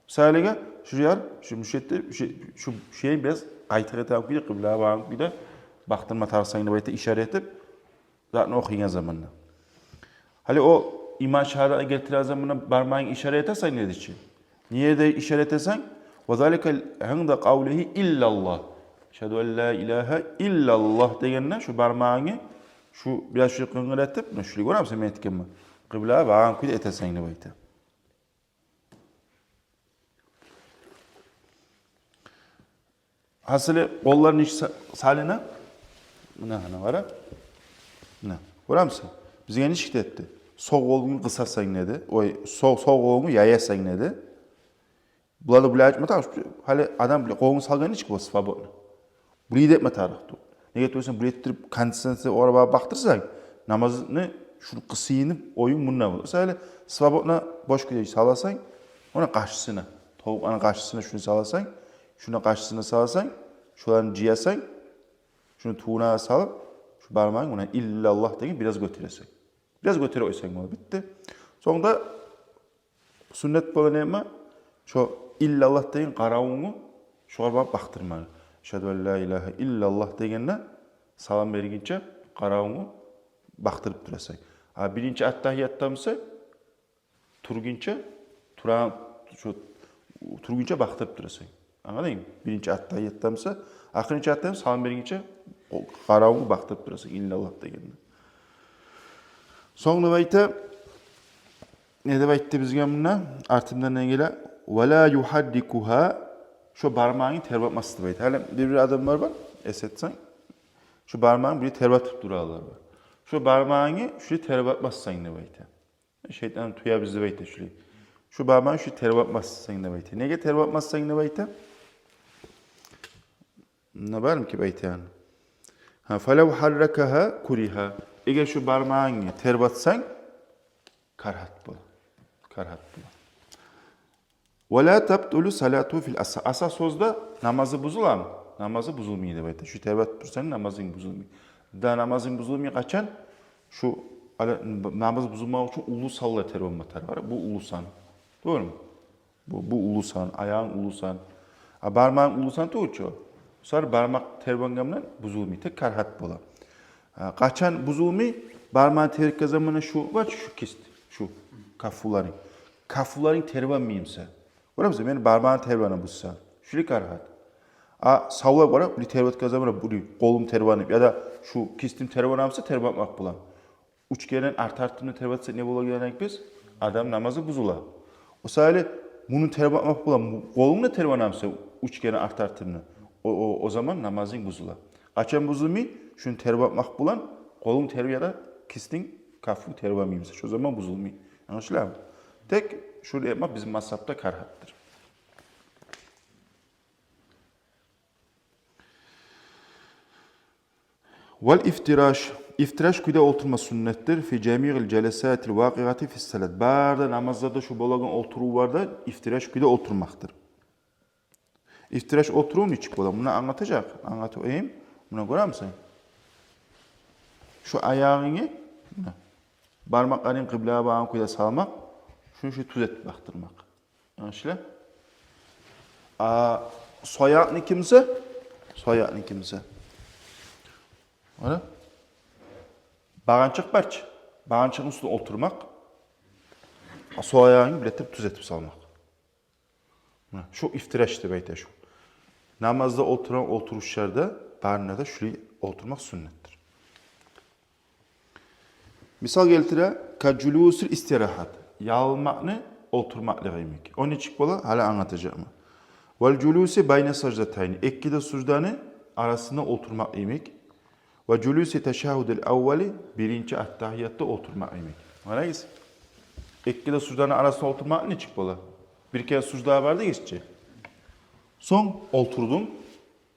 Мисалгъа, шу яр, шу мушетти, шу, шу, шу ерин бираз къайтыкъ этеген кюйде, къыблагъа багъан кюйде бакъдырма тарыкъсан деп айта, ишара этип, затны охуйгъан заманда. Гьали о иман шагьадатны гелтирген заманда бармагъынгны ишара этесен деди чи. Не ерде ишара этесен? Ва залика инда къавлигьи иллаллагь. Ашгьаду ан ла илагьа иллаллагь дегенде, шу бармагъынгны шу бираз шу къынгыр этип, муна шулай, гёремисен, мен этгенмен. Къыблагъа багъан кюйде этесен деп айта. Гьасили, къоллар нечик са-, салына? Муна, гьана къара. Муна, гёремисен? Бизге нечик этди? Сол къолунгну къысасан деди. Ой, сол, сол къолунгну яясан деди. Буланы булай этме тарыкъ. Гьали адам булай къолун салгъан нечик бола, свободно. Булай этме тарыкъ тюгюл. Неге десенг, булай этдирип, концентрация оьрге бакъдырсанг, намазны шуну къысайын деп оюнг мунда бола. Сен гьали свободно, бош кюйде саласан, ону къаршысына, тобукъланы къаршысына шуну саласан, шуну къаршысына саласан, шуланы жыясан, шуну тюбюне салып, шу бармагъынгны муна иллаллагь деген бираз гётересен. Бираз гётере къойсанг бола, битди. Сонг да суннат бола неме? Шо иллаллагь деген къаравунгну шогъар багъып бакъдырма. Ашгьаду ан ла илагьа иллаллагь дегенде, салам бергинче къаравунгну бакъдырып турасан. А биринчи аттагьиятда буса, тургъунча, тура-, шо тургъунча бакъдырып турасан. Англадынгмы? Биринчи аттагьиятда буса, ахырынчы аттагьиятда салам бергинче къо-, къаравунгну бакъдырып турасан иллаллагь дегенде. Сонг деп айта, не деп айтды бизге мунда? Артындан не геле? Ва ла югьаррикугьа, шо бармагъынгны тербетмес деп айта. Гьали бир-бир адамлар бар, эс этсенг, шо бармагъын булай тербетип туралар бар. Шо бармагъынгны шулай тербетмессен деп айта. Шайтан тюе бизде деп айта шулай. Шо бармагъынгны шулай тербетмессен деп айта. Неге тербетмессен деп айта? Мунда бармы ким айтагъан? Гьа, фалав гьарракагьа куригьа. Эгер шо бармагъынгны тербетсенг, карагьат бола. Карагьат бола. Ва ла табтулу салатугьу фил асагь. Асагь сёзде намазы бузуламы? Намазы бузулмай деп айта. Шо тербетип турсанг, намазынг бузулмай. Да намазынг бузулмай къачан? Шо, гьали, намаз бузулмакъ учун уллу санлар тербенме тарыкъ бар. Бу уллу сан. Дурму? Бу, бу уллу сан, аягъынг уллу сан. А бармагъынг уллу сан тюгюл чю. Шо бармакъ тербенгенмен бузулмай, тек карагьат бола. А къачан бузулмай? Бармагъынг тербетген заманда шу бар чы, шу кист, шу кафуларынг. Кафуларынг тербенмей буса. Гёремисен, мени бармагъым тербене буса, шулай карагьат. А савлай къара, булай тербетген заманда, булай къолум тербенип, яда шу кистим тербене буса, тербетмек булан. Уьч керен арт-артымны тербетсе, не болагъан эдик биз? Адам намазы бузула. О саялы муну тербетмек булан, бу къолунг да тербене буса, уьч керен арт-артымны, о, о, о заман намазынг бузула. Къачан бузулмай? Шуну тербетмек булан, къолунг тербе-, яда кистинг, кафунг тербемей буса, шо заман бузулмай. Англашыламы? Тек шуну этмек бизин мазгьабда карагьатдыр. Вал ифтираш. Ифтираш кюйде олтурма суннатдыр. Фи жамиъил жаласатил вакъиъати фис салат. Бары да намазларда шу болагъан олтурувларда ифтираш кюйде олтурмакъдыр. Ифтираш олтурув нечик бола? Муна англатажакъ. Англатып къояйым. Муна гёремисен? Шу аягъынгны, муна, бармакъларынгны къыблагъа багъан кюйде салмакъ, шуну шу тюз этип бакъдырмакъ. Англашыла? А сол аякъны кимсе, сол аякъны кимсе, ана, багъанчыкъ бар чы, багъанчыкъны уьстюне олтурмакъ, а сол аягъынгны булай этип тюз этип салмакъ. Муна шу ифтираш деп айта шу. Намазда олтурагъан олтурушларда барында да шулай олтурмакъ суннатдыр. Мисал гелтире, ка жулусил истирагьат. Ялынмакъны олтурмакълыгъы йимик. О нечик бола? Гьали англатажакъман. Вал жулуси байна саждатайни. Эки де сужданы арасында олтурмакъ йимик. Ва жулуси ташагьгьудил аввали. Биринчи аттагьиятда олтурмакъ йимик. Къарайгъыз. Эки де сужданы арасында олтурмакъ нечик бола? Бир керен суждагъа бардынг чи. Сонг олтурдунг.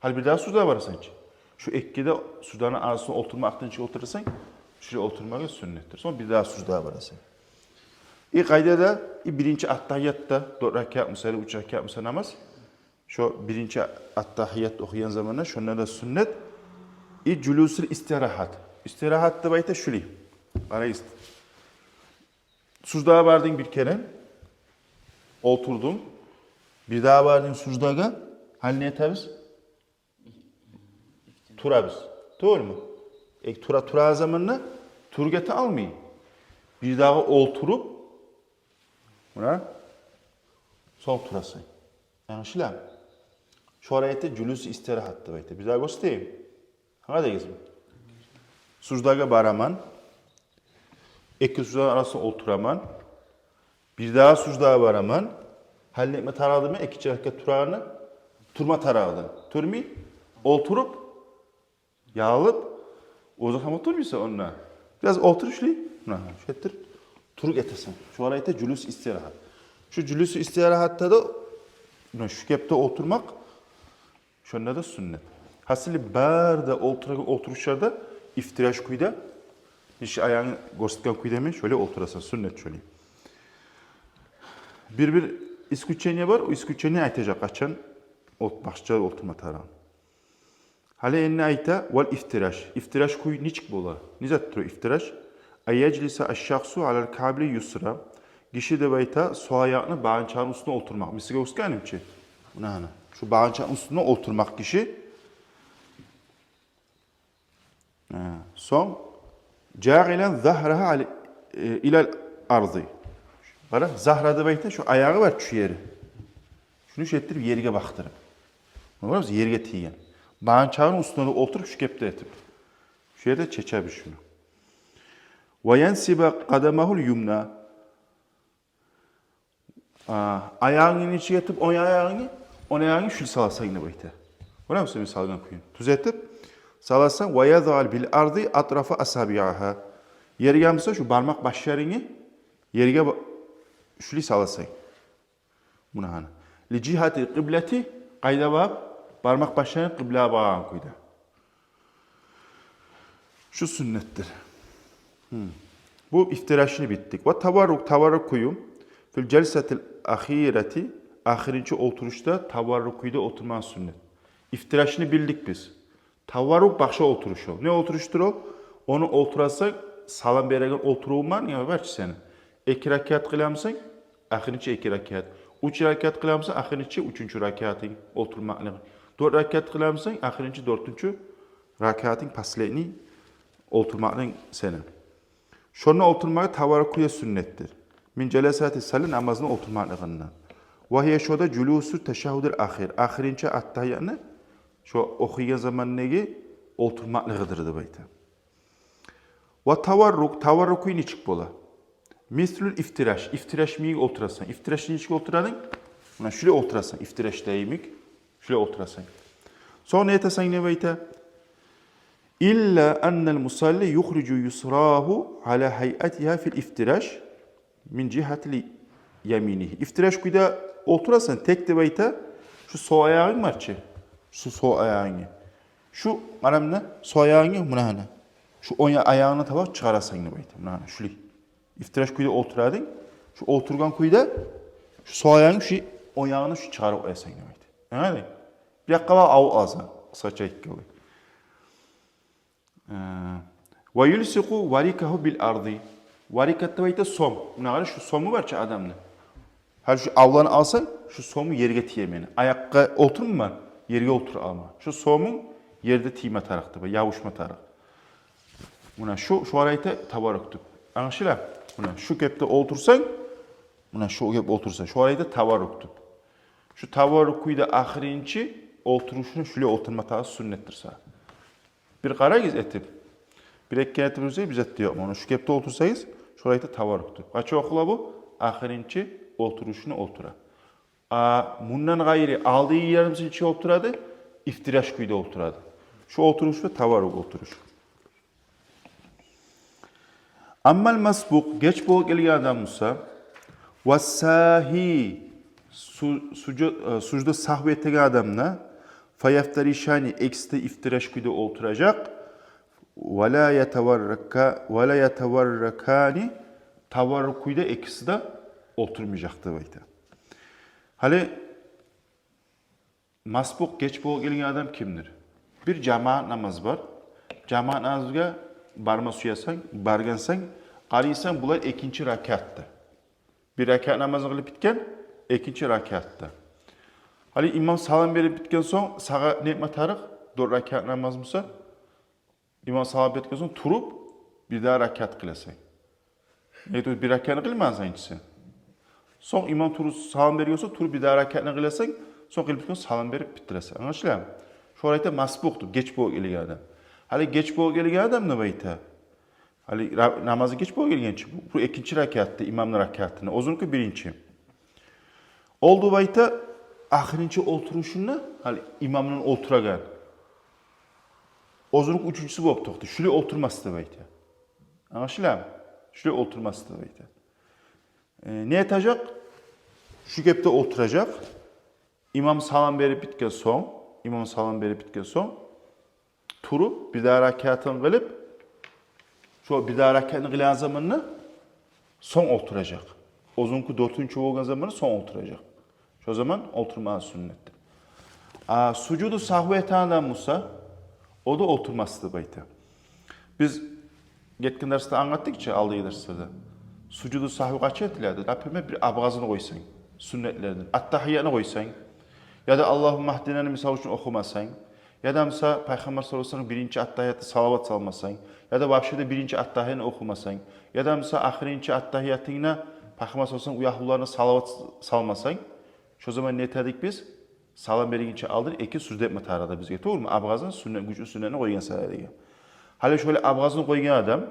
Гьали бирдагъы суждагъа барасан чы. Шу эки де сужданы арасында олтурмакъдан чы олтурасан, шулай олтурмагъа суннатдыр. Сонг бирдагъы суждагъа барасан. И къайда да, и биринчи аттагьиятда, дёрт ракаат буса, уьч ракаат буса намаз, шо биринчи аттагьият охуйгъан заманда, шонда да суннат. И жулусул истирагьат. Истирагьат деп айта шулай. Къарайгъыз. Суждагъа бардынг бир керен, олтурдунг. Бирдагъы бардынг суждагъа, гьали не этебиз? Турабыз. Тюгюлмю? Э, тура, турагъан заманда тургъа эте алмай. Бирдагъы олтуруп, муна, сонг турасан. Ангылашыла? Шогъар айта жулусу истирагьат деп айта. Бир дагъы гёрсетейим. Англадыгъызмы? Суждагъа бараман. Эки сужданы арасында олтураман. Бир дагъы суждагъа бараман. Гьали нетме тарыкъ эди мен, эки ракаат турагъанны турма тарыкъ эди. Турмай, олтуруп, ялып, оьзю гьам олтурмайсан онда. Бираз олтуруп шулай, муна, шулай этип, туруп этесен. Шогъар айта жулусу истирагьат. Шу жулусу истирагьатда да, муна, шу кепде олтурмакъ, шонда да суннат. Гьасили, бары да олтурагъан олтурушларда ифтираш кюйде, нече аягъынгны гёрсетген кюйде мен, шолай олтурасан, суннат шолай. Бир-бир исключение бар, о исключение айтажакъ, къачан олт-, башгъача олтурма тарыкъ. Гьали энни айта, вал ифтираш. Ифтираш кюй нечик бола? Не зат тура ифтираш? Ан яжлиса аш-шахсу алал каъбил юсра. Гиши деп айта, сол аягъыны багъанчагъыны уьстюне олтурмакъ. Мен сизге гёрсетгеним чи. Муна гьана. Шу багъанчагъыны уьстюне олтурмакъ гиши. Гьа, сонг, жагъилан загьрагьа ал-, э, илал арзи. Къара, загьра деп айта, шу аягъы бар, шу ери. Шуну шу этдирип ерге бакъдырып. Муна биз ерге тийген. Багъанчагъыны уьстюне олтуруп, шу кепде этип. Шу ерде чечебиз шуну. Ва янсиба къадамагьул юмна. А, аягъынгны нечик этип, онг аягъынгны, онг аягъынгны шулай саласан деп айта. Гёремисен мен салгъан кюйню? Тюз этип саласан, ва язал бил арзи атрафа асабиагьа. Ерге буса, шу бармакъ башларынгны ерге ба-, шулай саласан. Муна гьана. Ли жигьатил къиблати, къайда багъып? Бармакъ башларынг къыблагъа багъагъан кюйде. Шу суннатдыр. Гьм. Бу ифтирашны битдик. Ва таваррук, таваррук кюю. Фил жалсатил ахирати, ахырынчы олтурушда таваррук кюйде олтурмагъа суннат. Ифтирашны билдик биз. Таваррук башгъа олтуруш ол. Не олтурушдур ол? Ону олтурасан, салам береген олтурувунг бар, неме бар чы сени. Эки ракаат къыламысан, ахырынчы эки ракаат. Уьч ракаат къыламысан, ахырынчы уьчюнчю ракаатынг олтурмакълыгъы. Дёрт ракаат къыламысан, ахырынчы дёртюнчю ракаатынг, последний, олтурмакълыгъынг сени. Шонда олтурмагъы таваррук кюйде суннатдыр. Мин жаласати салли, намазны олтурмакълыгъындан. Ва гьия, шо да, жулусу ташагьгьудил ахир. Ахырынчы аттагьиятны шо охуйгъан замандагъы олтурмакълыгъыдыр деп айта. Ва таваррук, таваррук кюй нечик бола? Мислул ифтираш, ифтираш йимик олтурасан. Ифтираш нечик олтурадынг? Муна шулай олтурасан, ифтирашда йимик. Шулай олтурасан. Сонг не этесен деп айта? Илла аннал мусалли юхрижу юсрагьу ала гьайатигьа фил ифтираш мин жигьатил яминигьи. Ифтираш кюйде олтурасан, тек деп айта, шу сол аягъынг бар чы, шу сол аягъынгны. Шу, къара муна, сол аягъынгны, муна гьана. Шу онг аягъынгны таба чыгъарасан деп айта. Муна гьана, шулай. Ифтираш кюйде олтурадынг. Шу олтургъан кюйде шу сол аягъынгны шу онг аягъына шу чыгъарып къоясан деп айта. Англадынг? Бир якъгъа багъып аласан, къысгъача айтгъанда. Э, ва юлсикъу варикагьу бил арди. Варикат деп айта сом. Муна къара, шу сому бар чы адамны. Гьали шу авланы алсанг, шу сому ерге тие мени. Аякъгъа олтурма, ерге олтура алма. Шу сомунг ерде тийме тарыкъ деп, ябушма тарыкъ. Муна шу, шогъар айта таваррук деп. Англашыла? Муна шу кепде олтурсанг, муна шу кеп олтурса, шогъар айта таваррук деп. Шу таваррук кюйде ахырынчы олтурушуну шулай олтурма тарыкъ, суннатдыр сагъа. Бир къарагъыз этип. Бир-эки керен этип юрюсегиз, бир зат да ёкъ. Муна шу кепде олтурсагъыз, шолай да таваррук деп. Къачан охула бу? Ахырынчы олтурушуну олтура. А мундан къайры, алдагъы ярым сагьат нечик олтурады? Ифтираш кюйде олтурады. Шу олтуруш да таваррук олтуруш. Аммал масбукъ, геч болуп гелген адам буса, ва сагьи, су-, сужу-, э, сужда сагьв этеген адам да, фаяфтаришани, экиси де ифтираш кюйде олтуражакъ, ва ла ятаваррака-, ва ла ятаварракани, таваррук кюйде экиси де олтурмажакъ деп айта. Гьали масбукъ, геч болуп гелген адам кимдир? Бир жамаат намаз бар. Жамаат намазгъа барма сюесен, баргъансан, къарайсан, булар экинчи ракаатда. Бир ракаат намазны къылып битген, экинчи ракаатда. Гьали имам салам берип битген сонг, сагъа не этме тарыкъ? Дёрт ракаат намаз буса, имам салам берген сонг туруп, бир дагъы ракаат къыласан. Неге тюгюл бир ракаатны къылмагъансан энчи сен. Сонг имам туруп салам берген сонг, туруп бир дагъы ракаатны къыласан, Сонг къылып битген сонг салам берип битдиресен. Англашыламы? Шолар айта масбукъ деп, геч болуп гелген адам. Гьали геч болуп гелген адам не деп айта? Гьали ра-, намазы геч болуп гелген чи, бу, бу экинчи ракаатда, имамны ракаатында. Оьзюнюки биринчи. Ол деп айта, ахырынчы олтурушунда, гьали имамдан олтурагъан. Оьзюнюки уьчюнчюсю болуп токътай. Шулай олтурмас деп айта. Англашыламы? Шулай олтурмас деп айта. Э, не этежек? Шу кепде олтуражакъ. Имам салам берип битген сонг, имам салам берип битген сонг, туруп, бирдагъы ракаатын къылып, шо бирдагъы ракаатын къылагъан заманда сонг олтуражакъ. Оьзюнюки дёртюнчю болгъан заманда сонг олтуражакъ. Шо заман олтурмагъа сюннетдир. А сужуду сагьву этеген адам буса, о да олтурмас деп айта. Биз гетген дарсда англатдыкъ чы, алдагъы дарсда да. Сужуду сагьву къачан этиледи? Например, бир абгъазны къойсанг, сюннетлерден. Аттагьиятны къойсанг, яда Аллагьумма гьдинаны, мисал учун, охумасанг, яда, мисал, Пайхаммар саллаллагьу алайгьи ва салламгъа биринчи аттагьиятда салават салмасанг, яда вообще де биринчи аттагьиятны охумасанг, яда, мисал, ахырынчы аттагьиятынгда Пайхаммар саллаллагьу алайгьи ва салламгъа уьягьлюлерине салават салмасанг, шо заман не этедик биз? Салам бергинче алдын эки сужда этме тарыкъ эди бизге, тувруму? Абгъазны сюннет, гючню сюннетни къойгъан саялыгъа. Гьали шолай абгъазны къойгъан адам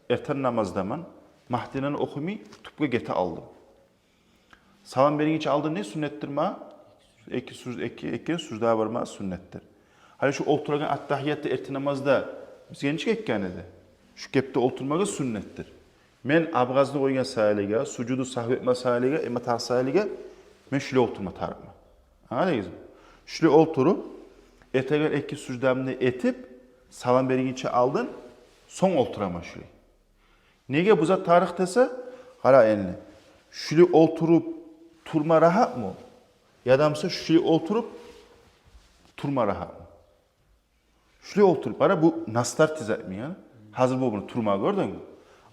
эртен намазда ман магьдинаны охумай тюпге гете алды. Салам бергинче алдын не сюннетдир ма? Эки сужда, эки, эки сужда барма сюннетдир. Гьали шу олтурагъан аттагьиятда эртен намазда бизге нечик этген эди? Шу кепде олтурмагъа сюннетдир. Мен абгъазны къойгъан саялыгъа, сужуду сагьву этме саялыгъа, этме тарыкъ саялыгъа, мен шулай олтурма тарыкъман. Англадыгъызмы? Шулай олтуруп, этеген эки суждамны этип, салам бергинче алдын, сонг олтураман шулай. Неге бу зат тарыкъ десе, къара энни. Шулай олтуруп турма рагьатмы? Яда буса шулай олтуруп турма рагьатмы? Шулай олтуруп, къара, бу настар тизетмей, гьа? Гьазир болуп турма, гёрдюнгмю?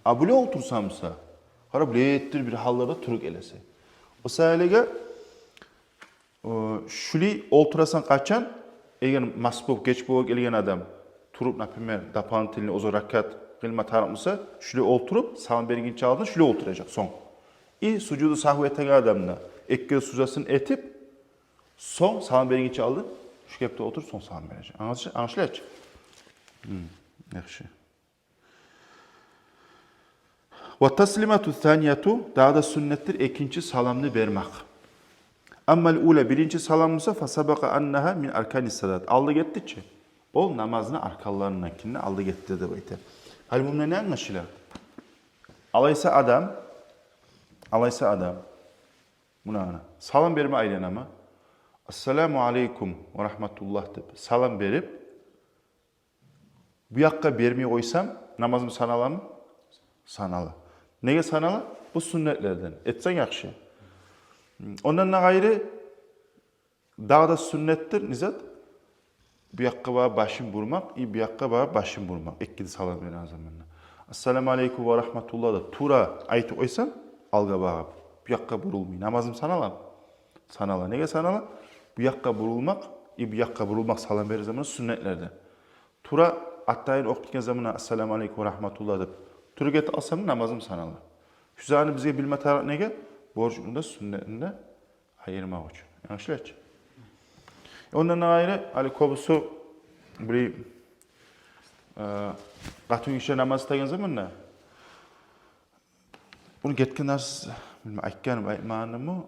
А булай олтурсанг буса, къара, булай этдир бир гьалларда туруп гелесе. О саялыгъа, э, шулай олтурасан къачан, эгер масбукъ, геч болуп гелген адам туруп, например, дополнительный оьзю ракаат къылма тарыкъ буса, шулай олтуруп, салам бергинче алдын шулай олтуражакъ сонг. И сужуду сагьву этеген адам да эки суждасын этип, сонг салам бергинче алдын шу кепде олтуруп, сонг салам бережек. Англаш-, англашыла чы? Гьм, яхшы. Ва таслимату санияту, дагъы да сюннетдир экинчи саламны бермек. Аммал ула, биринчи салам буса, фасабакъа аннагьа мин аркани салат. Алда гетди чи. Ол намазны арканларындан кини алда гетди деп айта. Гьали мунда не англашыла? Алайса адам, алайса адам, муна, ана, салам берме айланама. Ассаламу алейкум ва рагьматуллагь деп салам берип, бу якъгъа бермей къойсам, намазым саналамы? Санала. Неге санала? Бу сюннетлерден. Этсенг яхшы. Ондан да къайры, дагъы да сюннетдир не зат? Бу якъгъа багъып башын бурмакъ, и бу якъгъа багъып башын бурмакъ. Эки де салам берген заманда. Ассаламу алейкум ва рагьматуллагь деп тура айтып къойсанг, алгъа багъып, бу якъгъа бурулмай, намазым саналамы? Санала. Неге санала? Бу якъгъа бурулмакъ, и бу якъгъа бурулмакъ салам берген заманда сюннетлерден. Тура аттагьиятны охуп битген заманда ассаламу алейкум ва рагьматуллагь деп туруп гетип алсам, намазым санала. Шу затны бизге билме тарыкъ неге? Борчну да, сюннетни де айырмакъ учун. Англашыла чы? Ондан да къайры, гьали кёбюсю, билей, э, къатынгишилер намаз этеген заманда, муну гетген дарс, билмеймен, айтгъанмы, айтмагъанмы,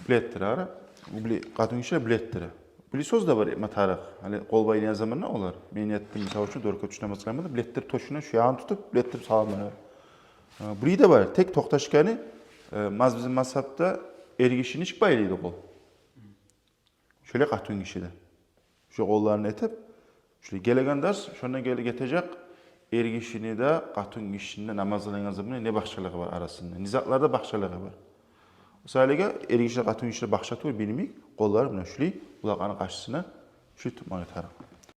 биледир, ара. Билей, къатынгишилер биледир. Билей, сёз де бар, этме тарыкъ. Гьали къол байлагъан заманда олар, мен этдим, мисал учун, дёрт ракаат уьч намаз къылгъанда, биледир, точно шу ягъын тутуп, биледир саламлар. Э, билей де бар, тек токъташгъаны, э, маз-, бизин мазгьапда эргиши нечик байлайды къол, шолай къатынгиши де. Шо къолларын этип, шолай гелеген дарс, шонда геле гетежек, эргишини де, къатынгишини де намаз къылагъан заманда не башгъалыгъы бар арасында, не затларда башгъалыгъы бар. О саялыгъа эргиши, къатынгиши башгъа тюгюл, билмейик, къоллары муна шолай, булакъланы къаршысына шолай тутмагъа тарыкъ.